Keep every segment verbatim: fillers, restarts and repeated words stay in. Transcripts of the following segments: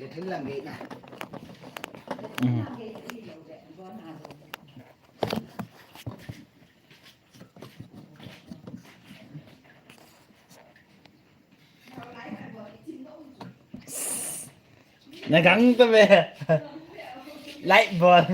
Hin lang gei na. Nagang to be. Light bulb.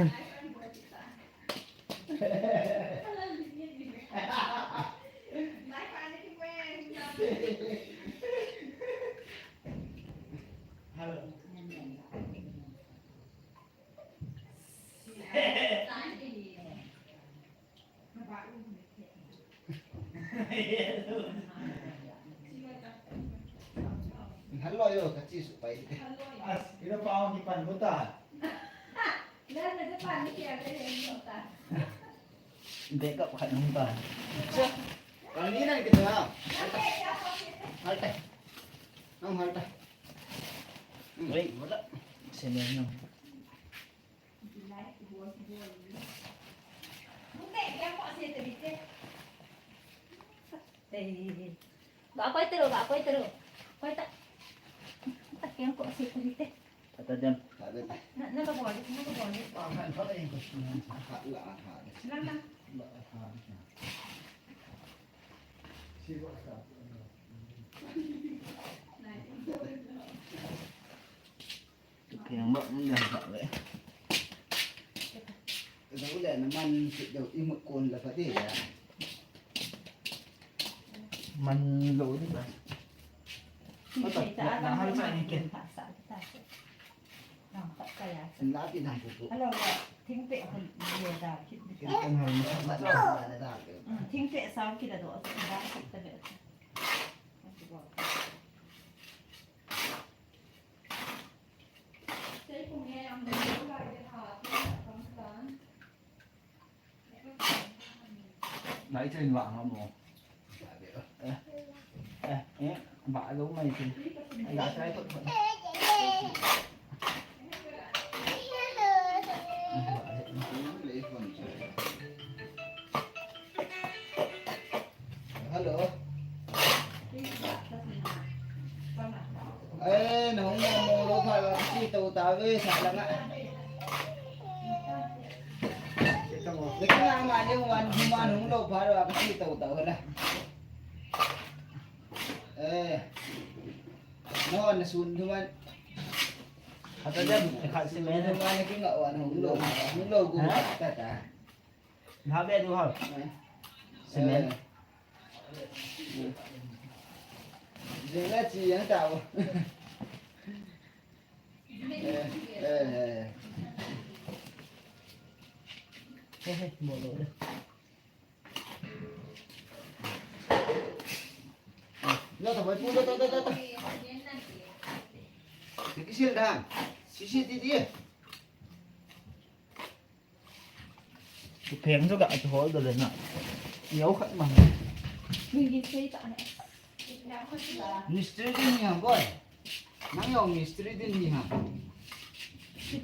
Hello, yo, kachi su pai. As, ino pa ang kipan buta. Backup khat nung ta. Kang ni nang kita ha. Halta. Nang halta. Wait, wala. Senior nang. Ga koi tero, ga koi tero. Koi ta. Ta keng ko se ko te. Ata jam. Na, na ka bol, na ka bol. Lang, lang. Keng ba mun ya ba le. Zau le na man sit dau imut kon la pha de ya. Man lo di ba. Thingpeh ta, na, na, han sa ni ken. Thingpeh ta, sa, ta, sa. Nang ta, sa ya, sa. La pi nang pu pu. Hello, thingpeh, hello, da, kit ni. Ken kan hal ni sa, na, na, na, da. Mm, thingpeh sa, kit da do, sa, da, kit da be. Lai chen vang ham mo. Eh, eh, eh, ba lo mai chen. Ai, la trai thot thot. Hello. Eh, nahung mo mo lo pha lo, si to ta ve sa la nga. Lekha nga ma le wan huma nung lo pha lo, ka si to ta la. Eh. No, na sun huma. Ata jam, khat si me. Huma na ki nga wan hung lo, hung lo gu ta ta. Hal be du hal. Cement. Jeng la chi yang tao. Eh, eh, eh. He, he, mo lo de. Lo ta, bai pu, lo ta, ta, ta, ta. Kisil dan. Sisi ti dia. Pheng chu ga chu hol do le na. Yau khat ma. Mistri din ni ha boy. Nang yau mistri din ni ha.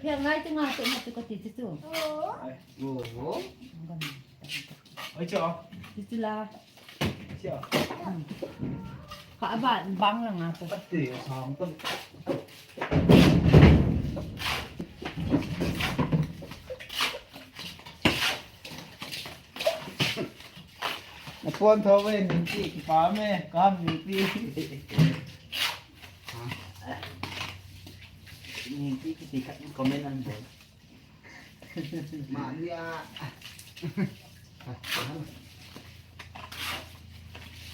Pheng ngai chu nga chu ma chu ka ti chu. Oho. Oi cho. Chu chu la. Kha ba bang la nga ko. Ati sang ko. Na phone tho ve, ning ti kipa me, kam ning ti. Ning ti kiti khat comment an bo. Ma ni a.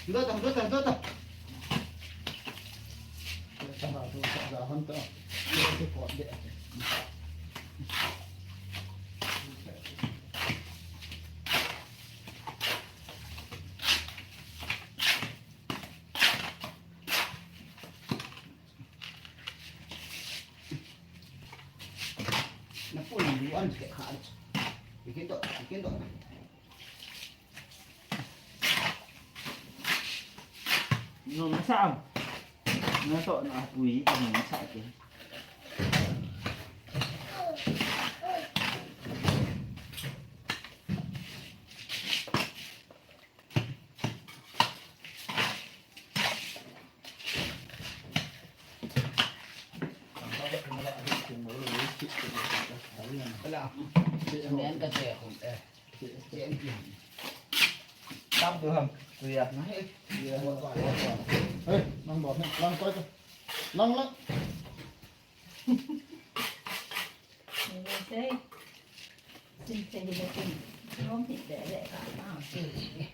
Dota, dota, dota. Na phone ni an ke kha. Ikin to, ikin to. Nung sa am. Na to na pui, nung sa ke. Nen ka che khum e. Che en ki. Tam tu ham. Tu ya. Hey, nang bol, nang koi ka. Nang, nang. Ni sei. Sin sei ni kin. Rom hi de de ka. Ah, sei.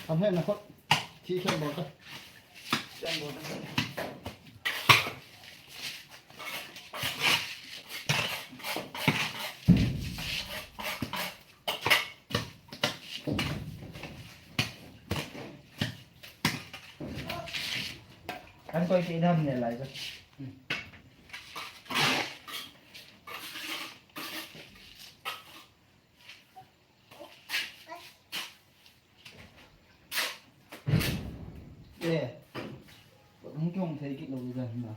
Tham he na khut. Thi khen bol ta. Khen bol ta. Kan koi ke dam ne lai ka. Eh. Hung kong thei kit lo ka na.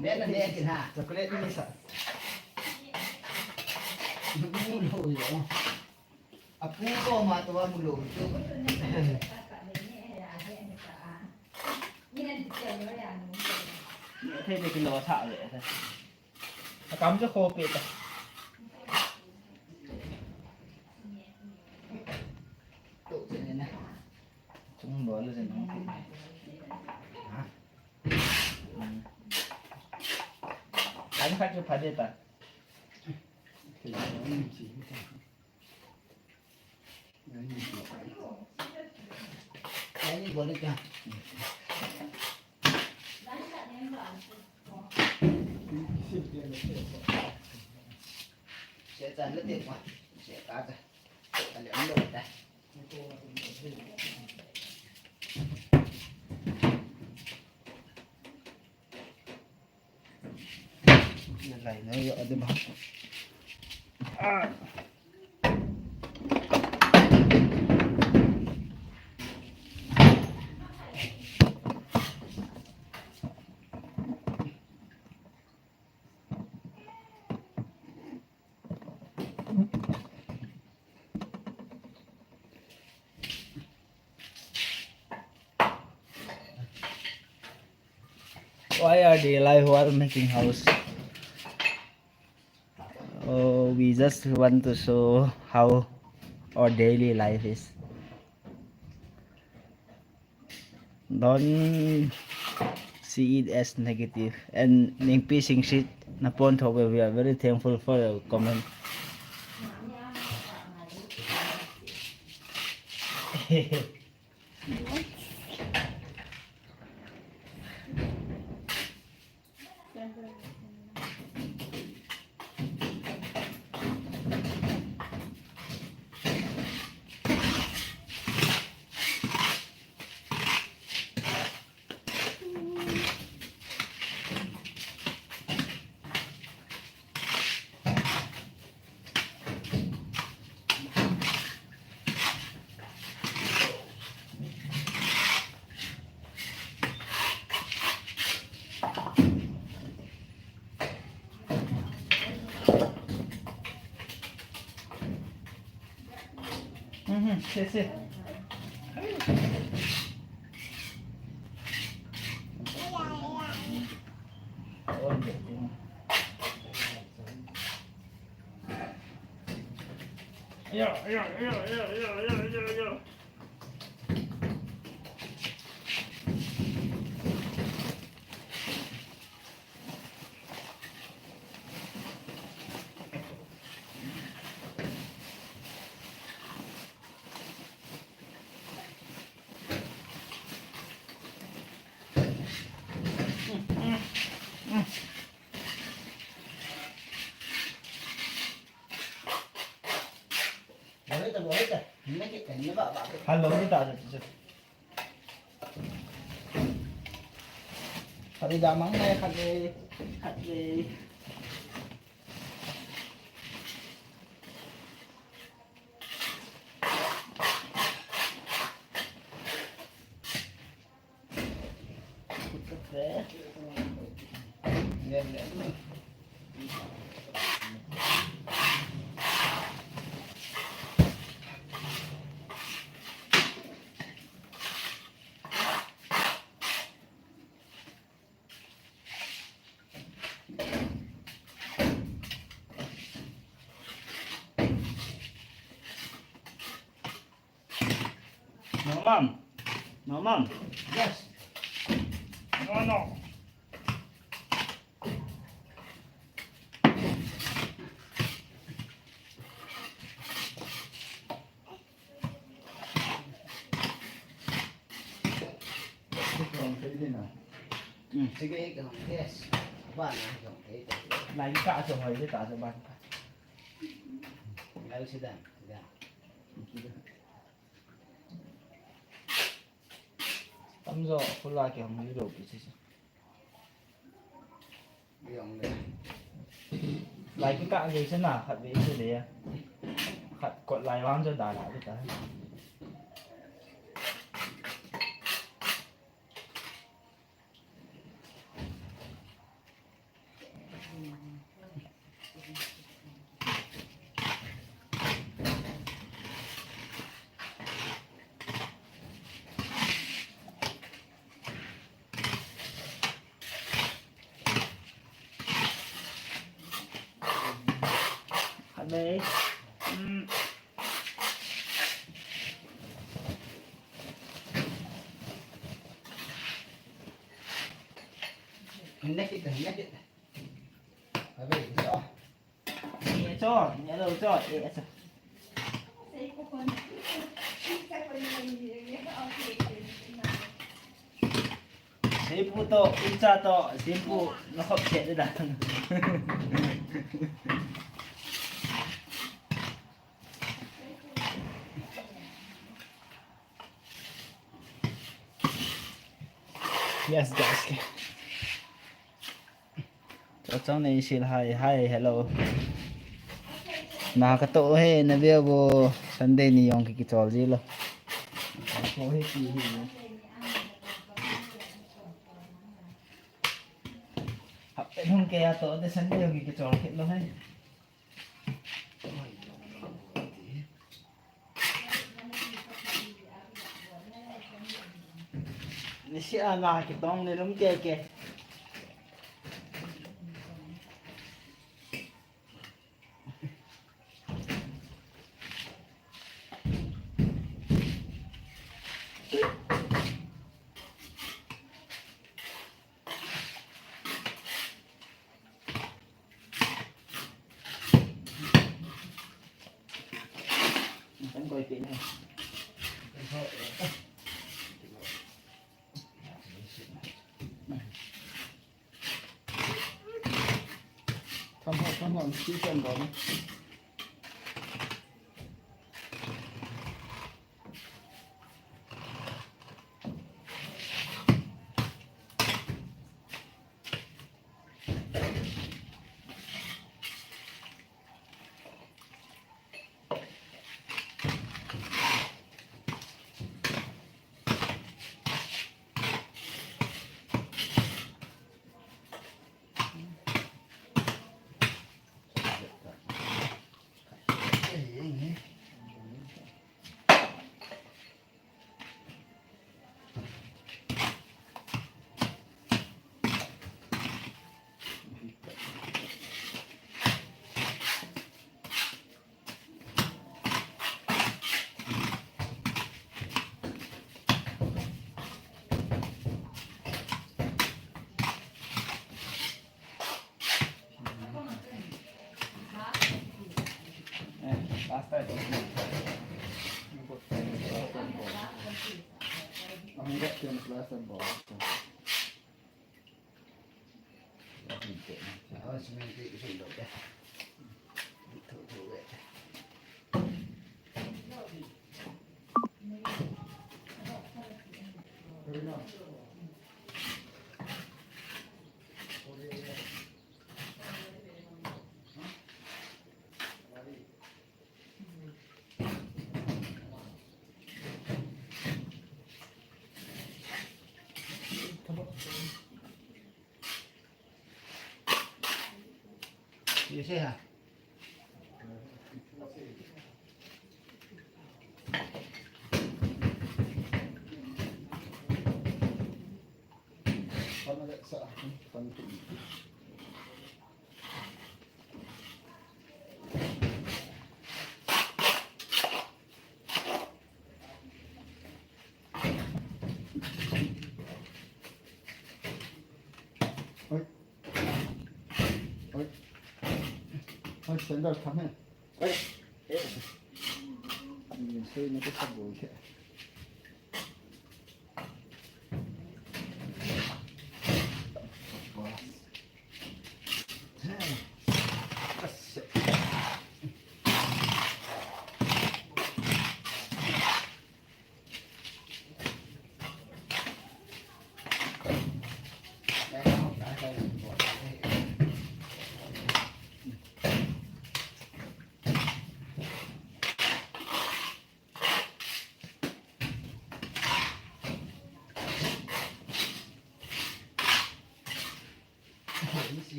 Mẹ là mẹ kì hả? Chocolate ni sa. Mu lo yo. A pu ko ma to mu lo. Thei de kilo sa le. A kam cho kho pe ta. Chung lo le zen hong pu. Ha? Kan khat chu pha de ta. Ai ni bol le kya? Seh chan le te pa. Seh ka ta. Ale ang lo ta. Lai na yo ade ba. Ah. Why are they alive while making house? Oh, we just want to show how our daily life is. Don't see it as negative. And Ningpi Singsit, Napon Thobe, we are very thankful for your comment. Mhm, se, se. Hello, ni ta, ta, ta. Khat le da mang le, khat le, khat le. No, ma'am. No, ma'am. Yes. No, no. Sige, ikaw. Yes. Aba na, ikaw. Lai ka, so, hoy, ka, so, ban. Lai, sit down, sit down. Tamjo, pula ke hong lou pi si. Lai kikah gei se na, khat vei se le. Khat kot lai vang jo da la ta. Khat vei. Um. Hin na kit, hin na kit. Khat vei, so. Cho, cho, cho. Seipu to, uicha to, seipu na khop che de da. Yes, guys. Cho chang nei sil hi, hi, hello. Na ka to he, na via bo Sunday ni jong ki kichol ji lo. Ko he ki hi. Hap te hung ke ya to de Sunday jong ki kichol kit lo he. Ni si ana ki tong ni lum ke ke. Come on, come on, keep on going. You see, huh? Oi. Oi. Oi, sandal tham he. Oi. Eh. Ni sei na ke sa bol ke.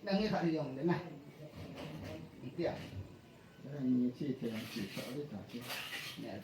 Nang ni khat ni jong le na. Tia. Nang ni chi te nang chi sa le ta chi. Nia.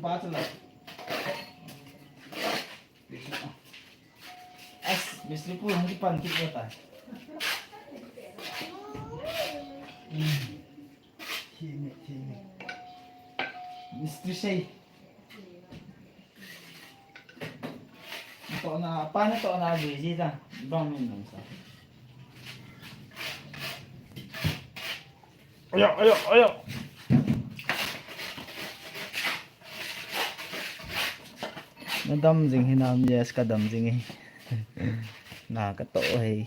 Ba chu la. As, mistri pu hung kipan kit ta. Hmm. Thimi, thimi. Mistri sei. Tohna, pa na tohna jui ji ta. Bang min nang sa. Aya, aya, aya. Na dam jing hinam? Yes, ka dam jing e. Na ka toh e.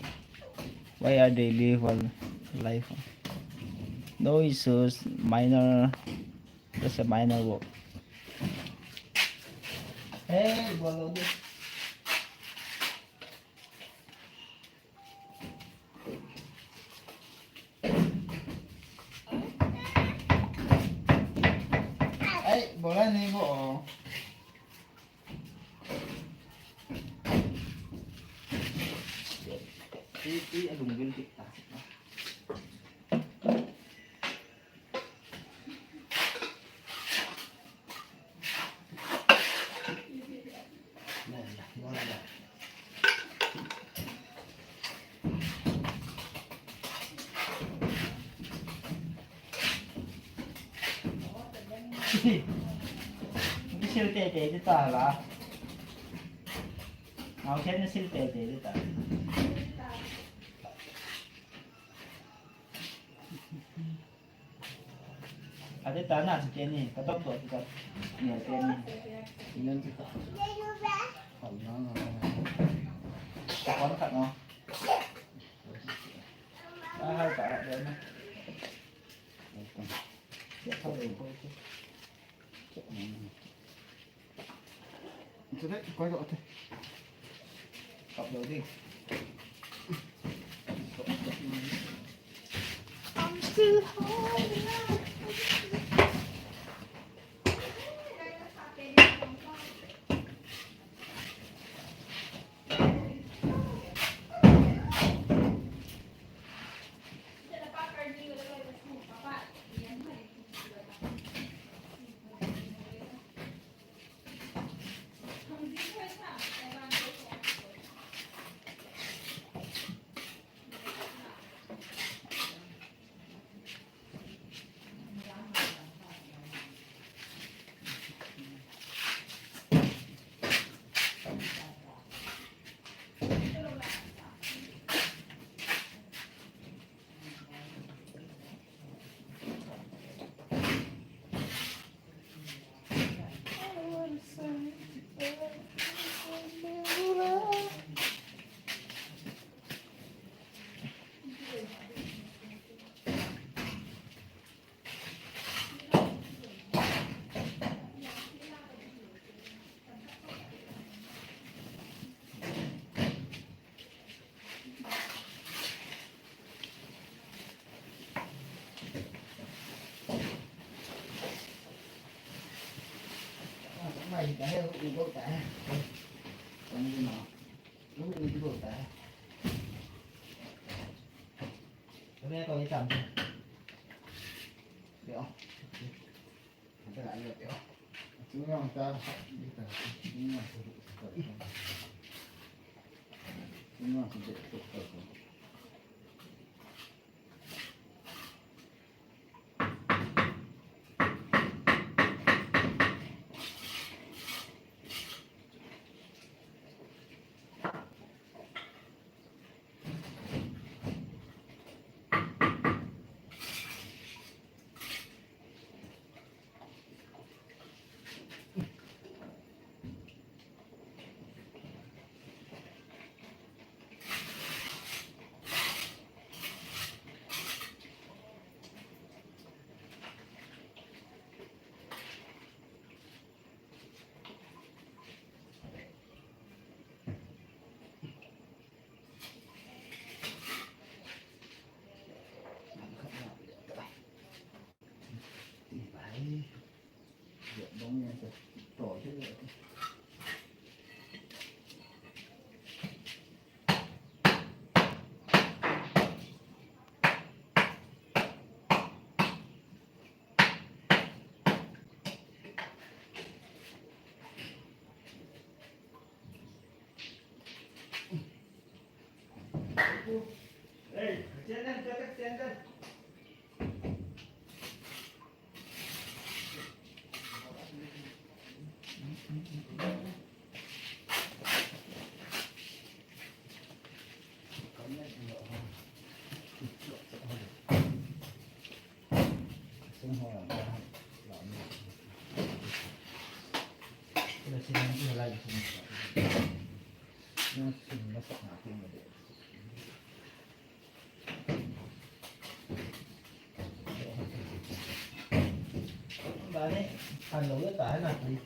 Why are they live all life? No issues, minor, just a minor work. Hey, bolo de. Ai, bola ni bo. Ti, ti, alung bil ti ta. Sil tete di ta la. Ngau khen sil tete di ta. Ate ta na chu ke ni, ka dok dok ka ni ke ni. Nen chu ta. Hal na na. Ka kon khat no. Ka hal ta ra de na. Ka hal ko. Ito de, koi ko ate. Kap daw di. I'm still holding on. Bani, an lo ta na, please.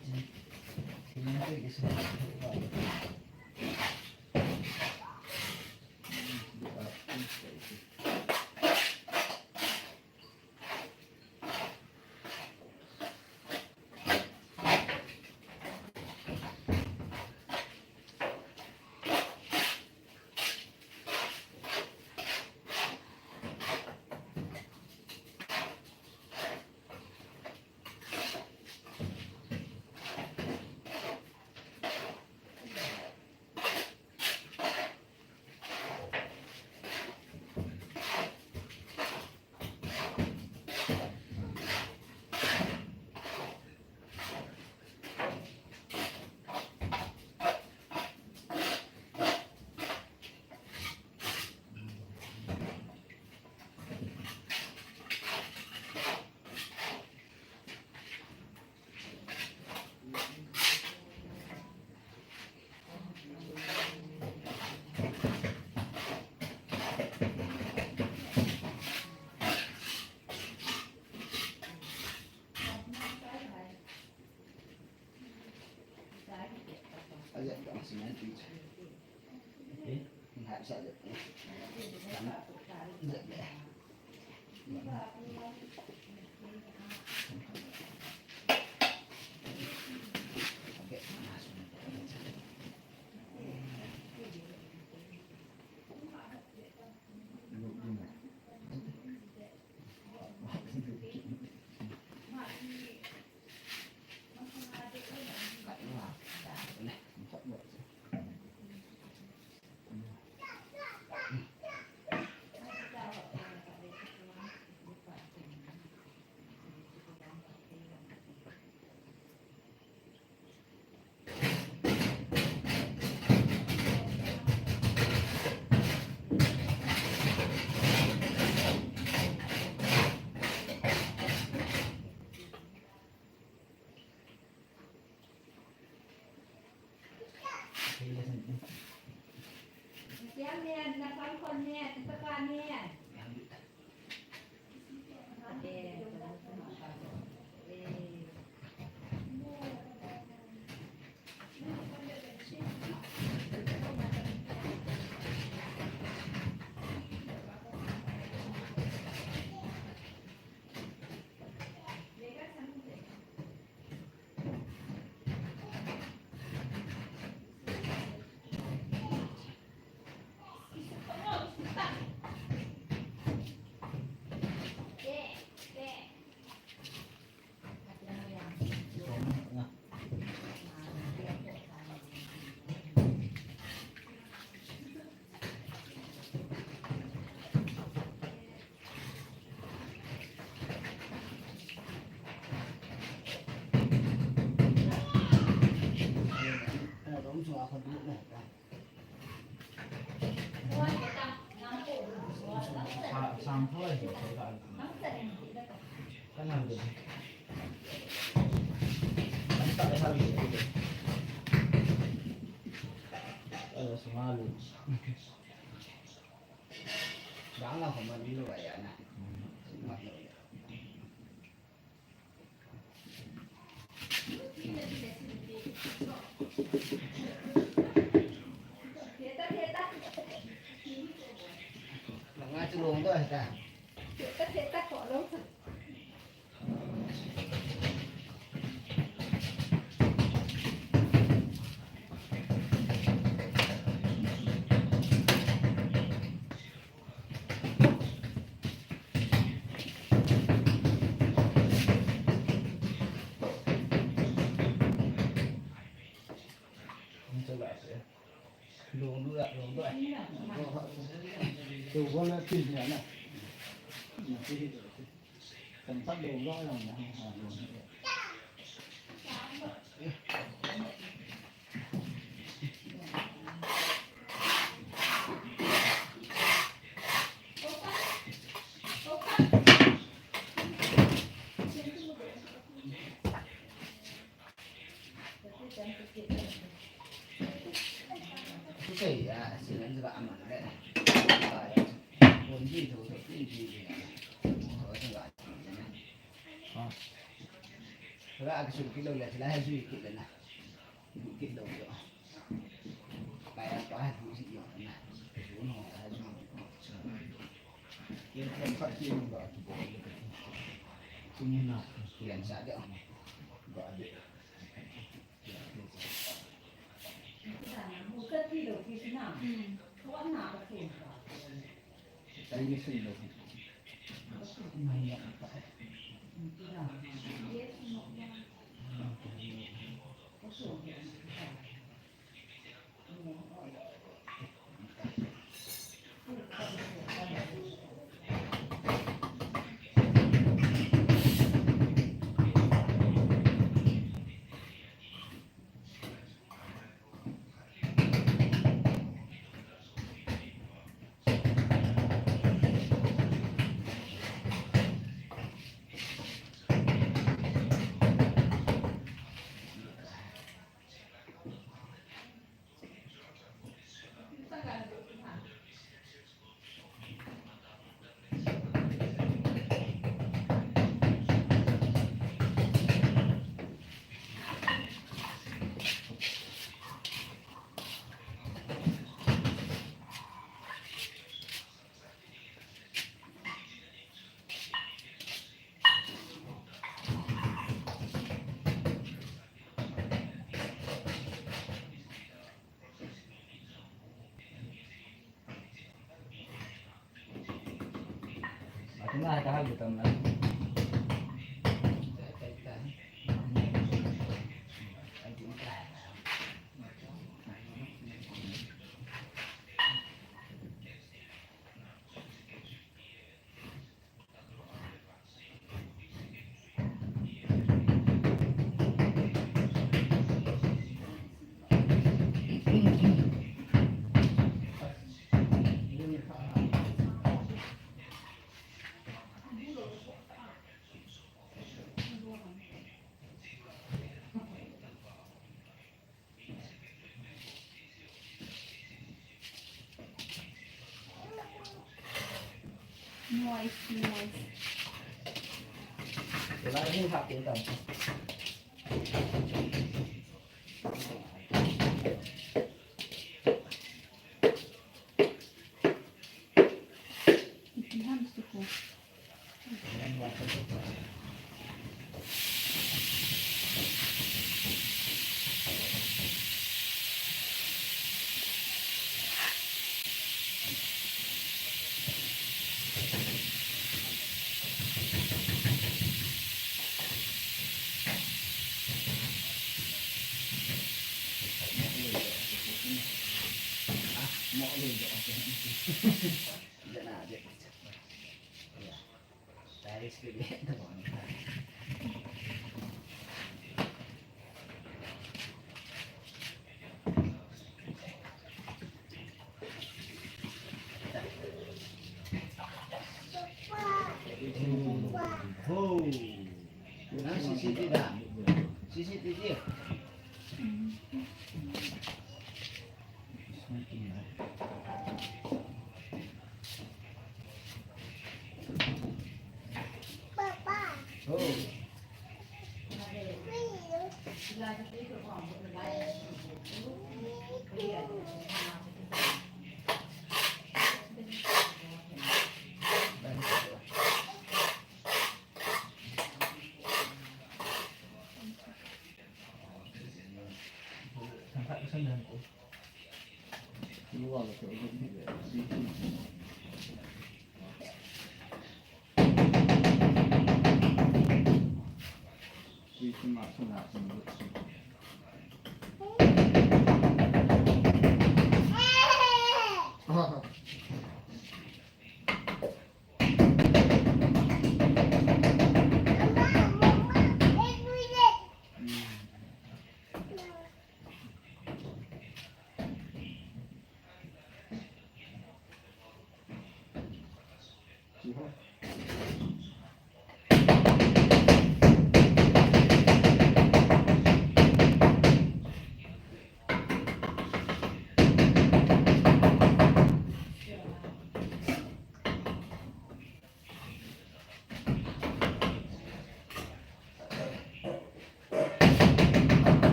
Nice, nice.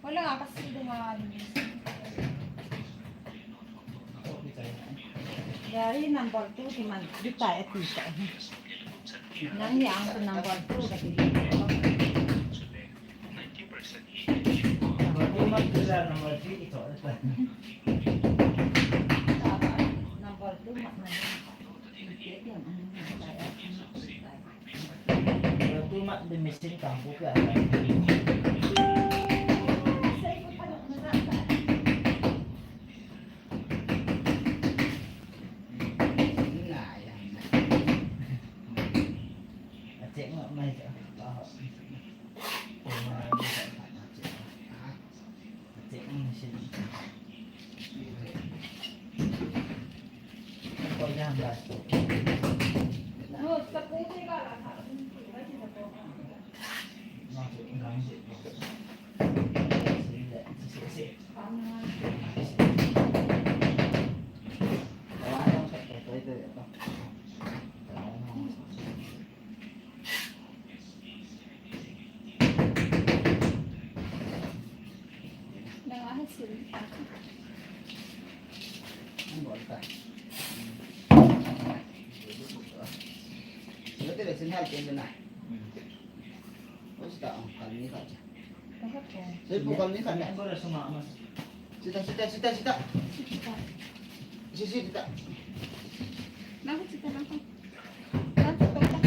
Wala nga kasi dunga. Gari number two kiman, di tayo tita. Nang yang sa number two sa tita. Number two mat sila, number three ito. Number two mat na. Number two mat di missing kang buka. Check mo mai. Sita, sita, sita, sita. Sita. Sita, sita. Nako, sita, nako. Nako, sita.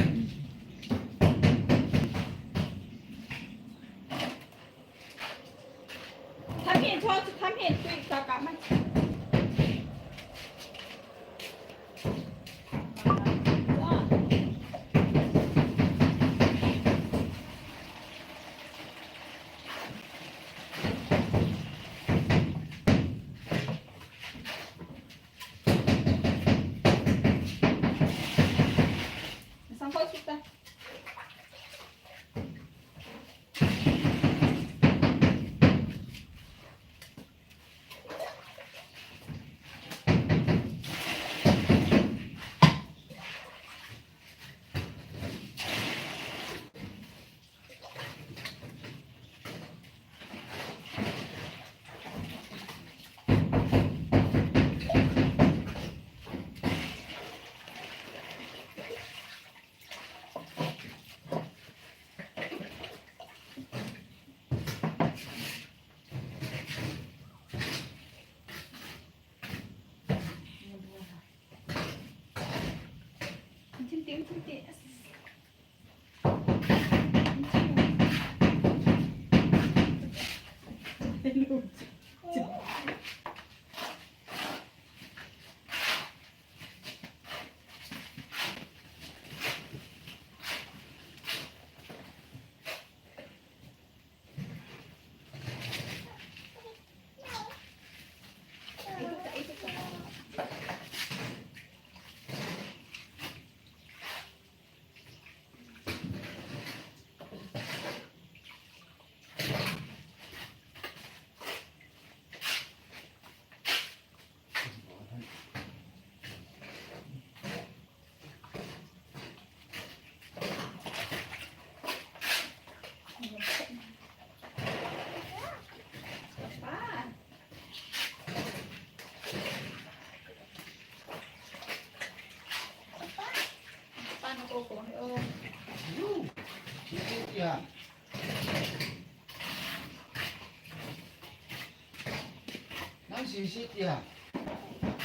Nang sisi tia.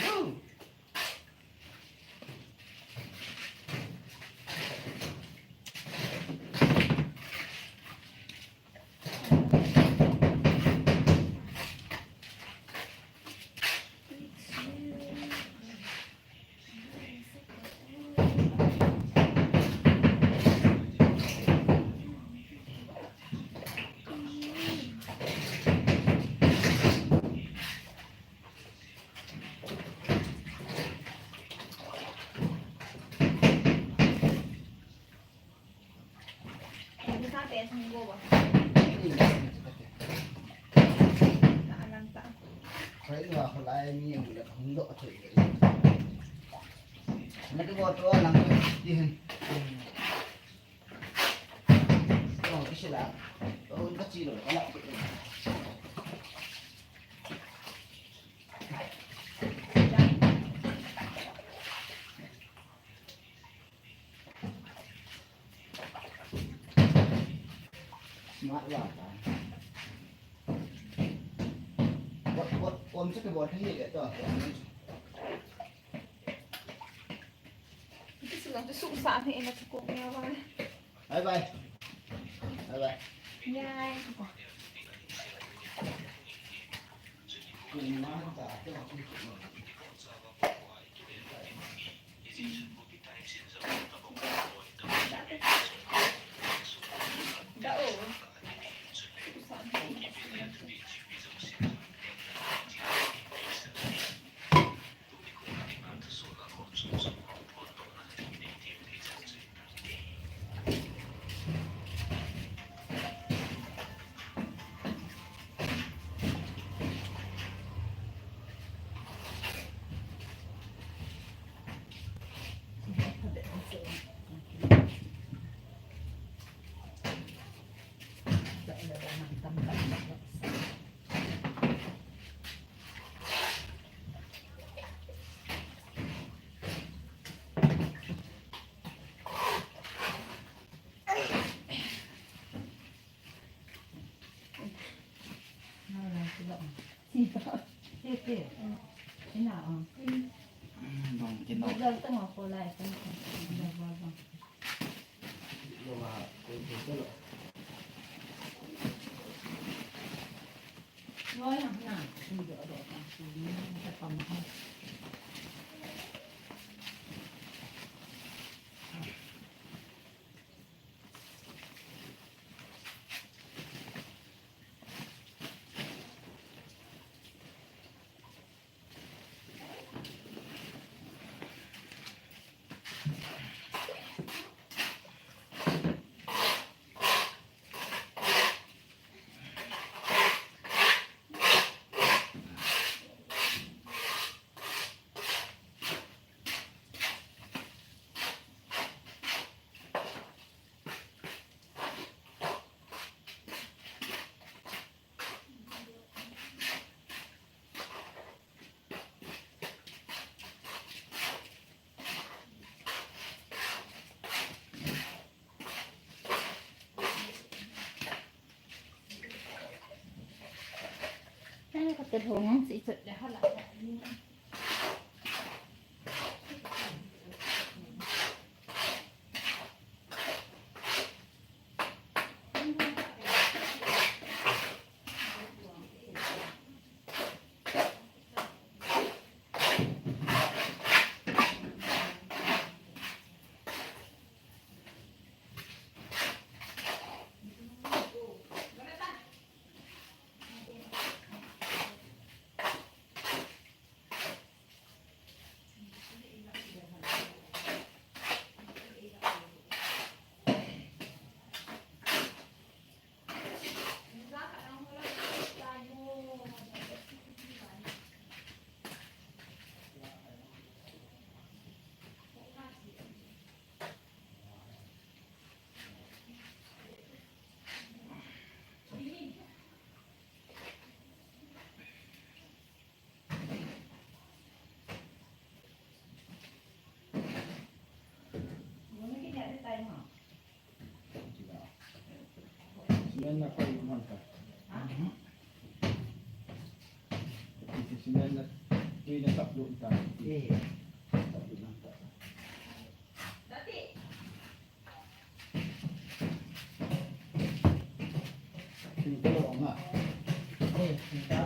Yu. Smart lah ta. Bot, bot, om se ke bot hi le to. Iti silang tu susah ni ina tu kong ya wala. Bye bye. Bye bye. Bye. Simen na koi man ka. Simen na, tui na tap lut ta. Eh. Tap lut ta. Dati. Sing ko nga. Eh, sing ta.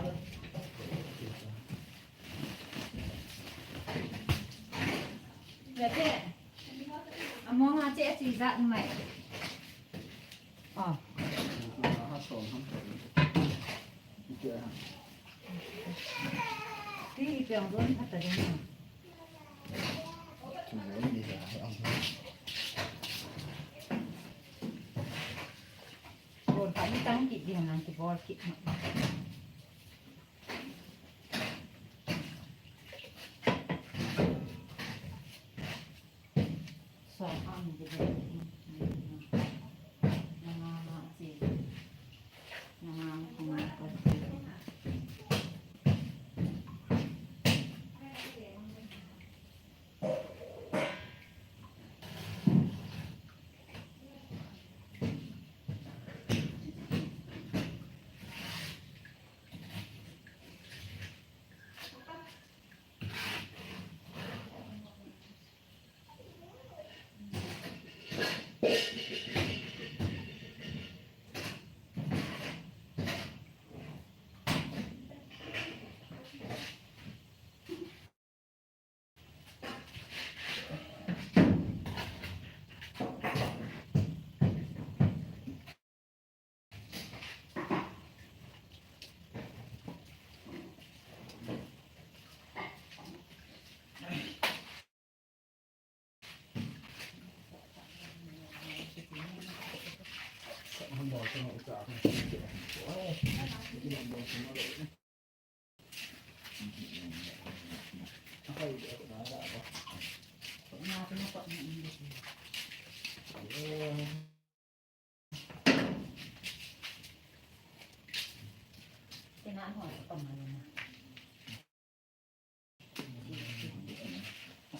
Dati. Among a che a chi jat mai. Ah. Ti ipi ang don kata din. Bol kami tang ki di nang ki bol ki.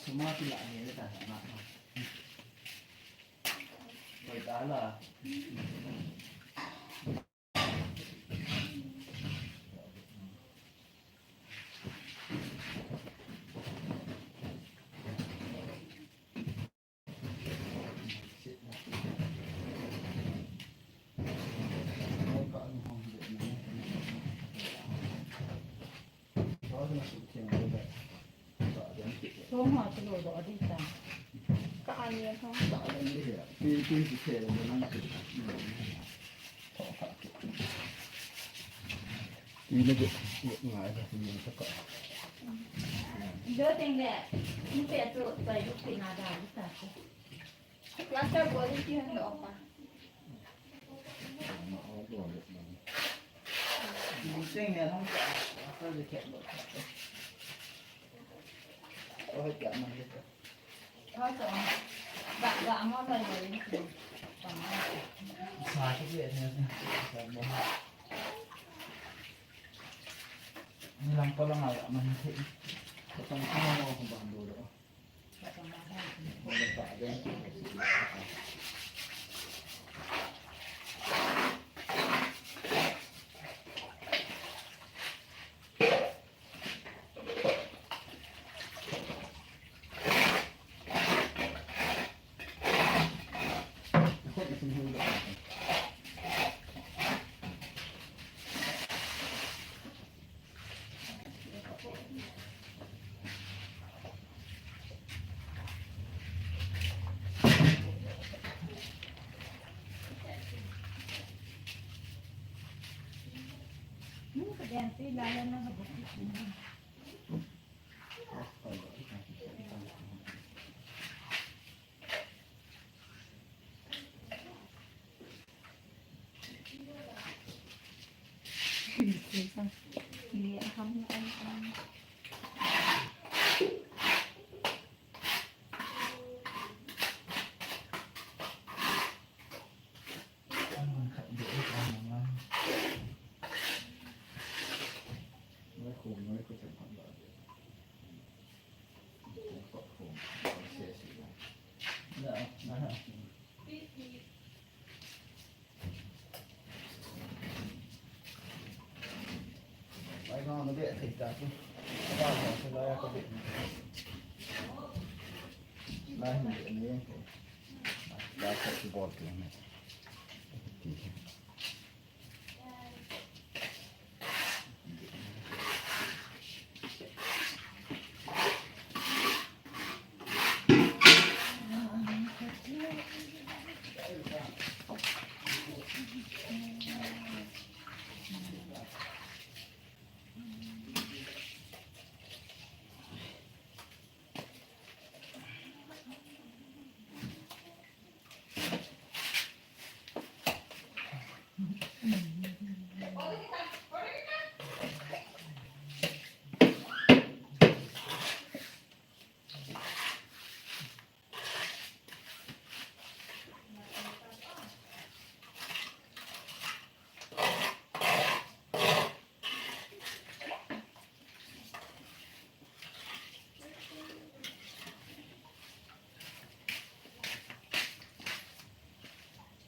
Sumati la ni ta na. Koi ta la. Tong ha chu lo do di ta. Ka an ye thong. Ka an ye. Pi, pi, pi, pi, pi, pi. Ni le, ni ngai le, ni sa ka. Lo teng le, ni pe tu, pai lu pi na da, ni ta. Plaster bol in ti han lo pa. Ni teng le, hong ka, plaster le ke lo. Oi, ka man le.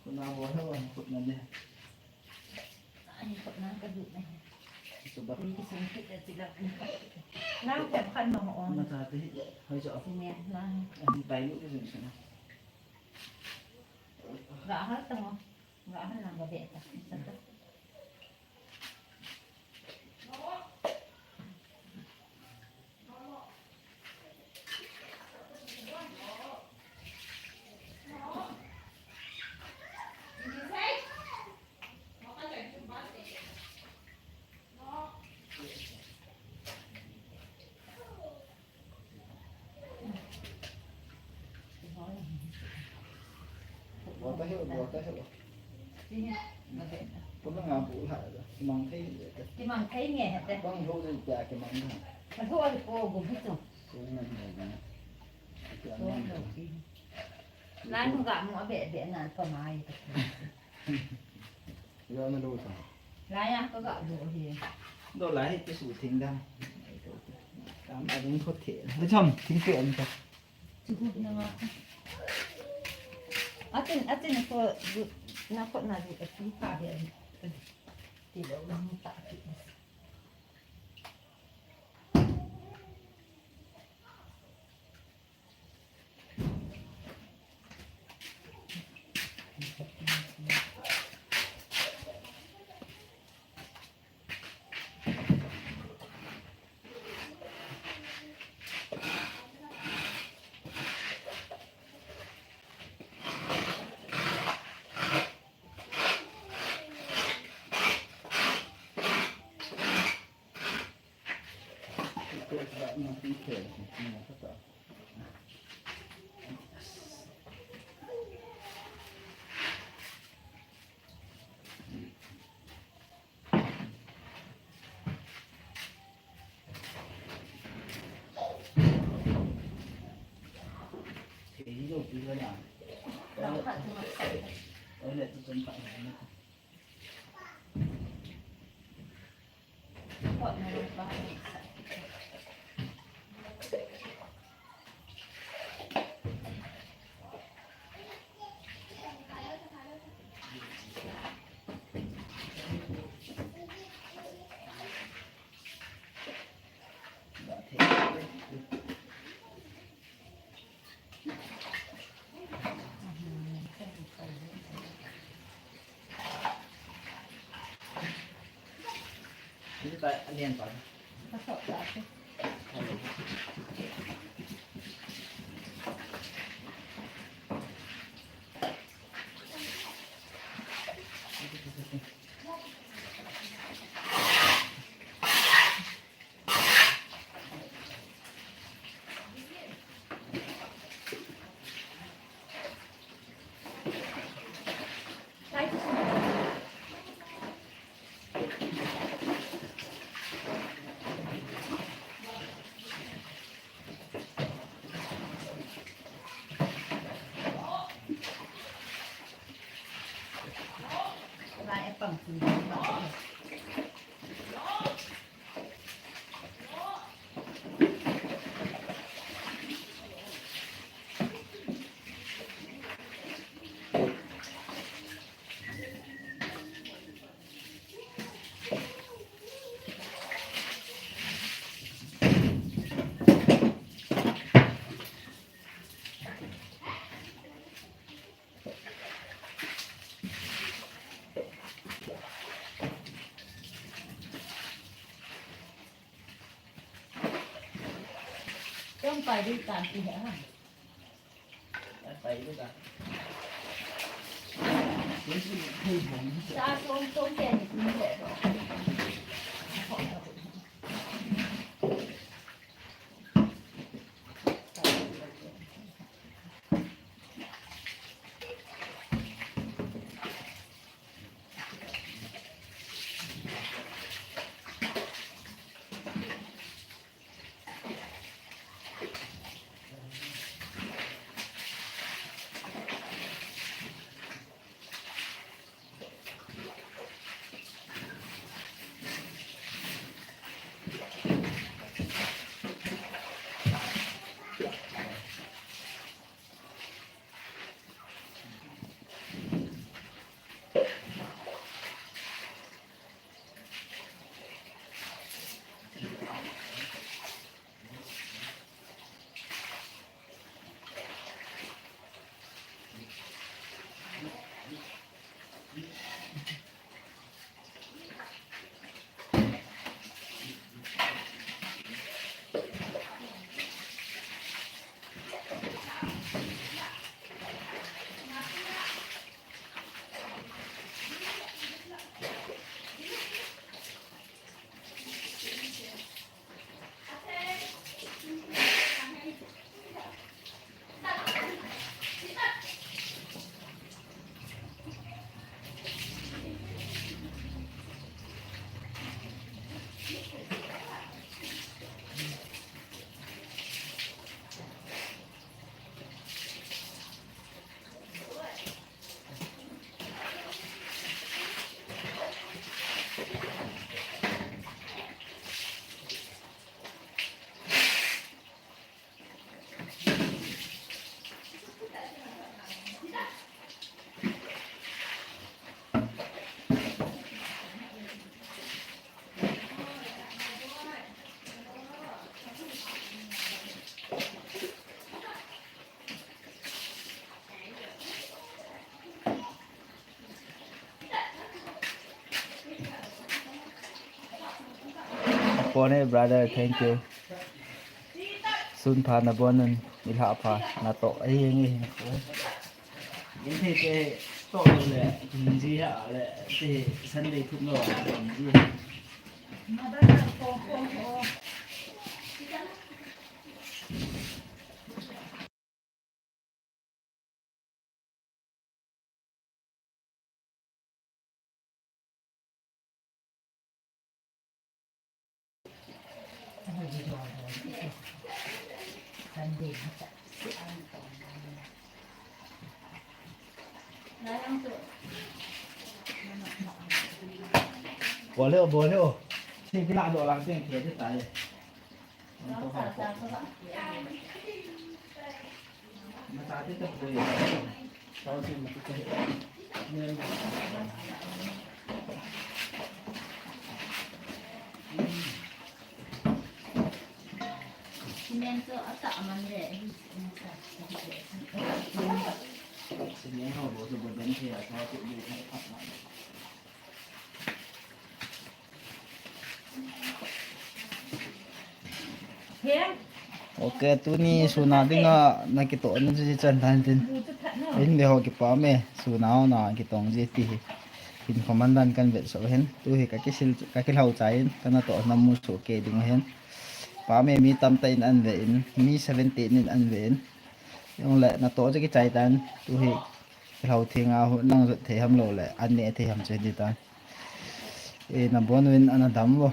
Khutna bol hih un, khutna ne. Ai, khutna ka duh ne. Subat. Ni kisum kit a chilak. Nang tep khan ma ho. Na ta te hi, hoi jo. Sine, na. Ani tai lu kisum sina. Ga hal ta mo. Ga hal na ga be ta. Bol ta hih, bol ta hih. Pula nga bu ha, kimang thei te. Kimang thei nge he te. Bang ho je ta kimang ha. Ka ho ko go bi tu. Ko na ni na. Ko lo ki. Lan ga mo be be na pa mai. Yo na lo ta. Lai a ka ga lo hi. Do lai hi te su thing da. Tam a ding ko the. Cham thing pe an ta. Atin, atin ko na ko na di ati pa di ati. Ti lo na ta ti. Pone brother, thank you. Sun pha nabon un, nilhah pha, natoh ahi nge. Inthei te toh le, hinji ha le, te Sunday thum lo, hinji. Bol heo, bol heo. Thil kila doh lang teng thil ding tai. Cement chu atah man le. Cement ho bo chu bo den thei a, sa chu bo thei phat na. Ok, tuni suna dinga nakitoh na chu chan tan tin. In ve ho kipah e, suna ho na kitong ji ti hi. Hin komandan kan vet so hen. Tu hi ka kisil, ka kilhau chai in, kana toh na mu so ke ding hen. Pame mi tamtah in an ve in, mi seventeen in an ve in. Jong le natoh chu kichai tan, tu hi. Kilhau theng a hu nang jot thei ham lou le, an neh thei ham che di tan. E, nabon uvin ana dam vo.